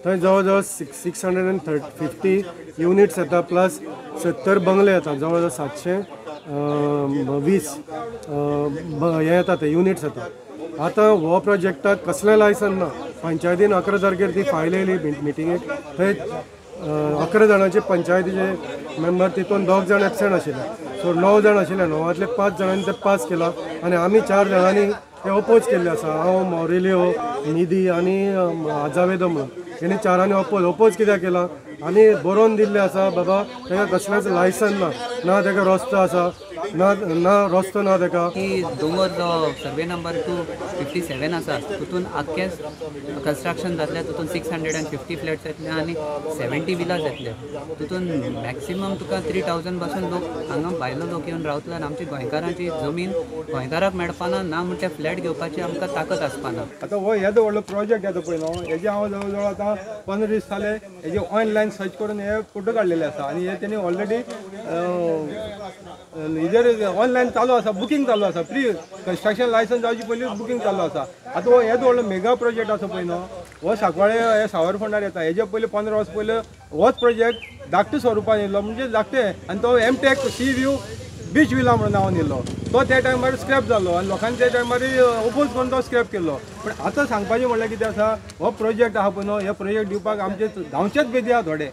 थंय जवळ जवळ 650 युनिट्स येता, प्लस 70 बंगले येता, जवळ जवळ 720 हे येता, ते युनिट्स येता. आतां हो प्रोजेक्टाक कसलें लायसन ना. पंचायतीन 11 तारखेर ती फायल येयली मिटिंगेक, थंय 11 जाणांचे पंचायतीचे मेंबर, तितून 2 जाण एबसेंट आशिल्ले, सो 9 जाण आशिल्ले, 9तले 5 जाणांनी ते पास केला आनी आमी 4 जाणांनी ते ओपोज केल्ले आसा. हांव, मॉरिलियो, निधी आनी आजावेदो म्हणून तेणी 4 ओपोज कित्याक केला आनी बरोवन दिल्लें आसा बाबा ताका कसलेंच लायसन ना, ना ताका रस्तो आसा, ना ना रस्तो ना ताका. की दोंगर जो सर्वे नंबर 257 आसा तितून आख्खें कन्स्ट्रक्शन जातलें, तितून 650 फ्लॅट्स येतले आनी 70 विलास येतले. तितून मॅक्सिमम तुका 3000 पासून लोक हांगा भायलो लोक येवन रावतले आनी आमची गोंयकारांची जमीन गोंयकाराक मेळपाना ना म्हण ते फ्लॅट घेवपाची आमकां ताकद आसपाना. आतां हो येदो व्हडलो प्रोजेक्ट येता पळय न्हू, हेजे हांव जवळ जवळ आतां 15 दीस जाले हेजे ऑनलायन सर्च करून हे फोटो काडलेले आसा आनी हे तेणी ऑलरेडी हेजेर ऑनलायन चालू आसा, बुकींग चालू आसा, प्री कन्स्ट्रक्शन लायसन्स जावचे पयलीं बुकींग चालू आसा. आतां हो येदो व्हडलो मेगा प्रोजेक्ट आसा पळय न्हू, हो सांकवाळे हे सावरफोंडार येता. हेजे पयलीं 15 वर्सां पयलीं होच प्रोजेक्ट धाकटे स्वरुपान येयल्लो, म्हणजे धाकटे, आनी तो MTech sea view beach villa म्हणून नांवान येयल्लो. तो त्या टायमार स्क्रॅप जालो आनी लोकांनी त्या टायमार ओपोज करून तो स्क्रॅप केल्लो. पूण आतां सांगपाचें म्हणल्यार कितें आसा, हो प्रोजेक्ट आहा पळय न्हू, हे प्रोजेक्ट दिवपाक आमचे धांवचेच बेदी आहा थोडे.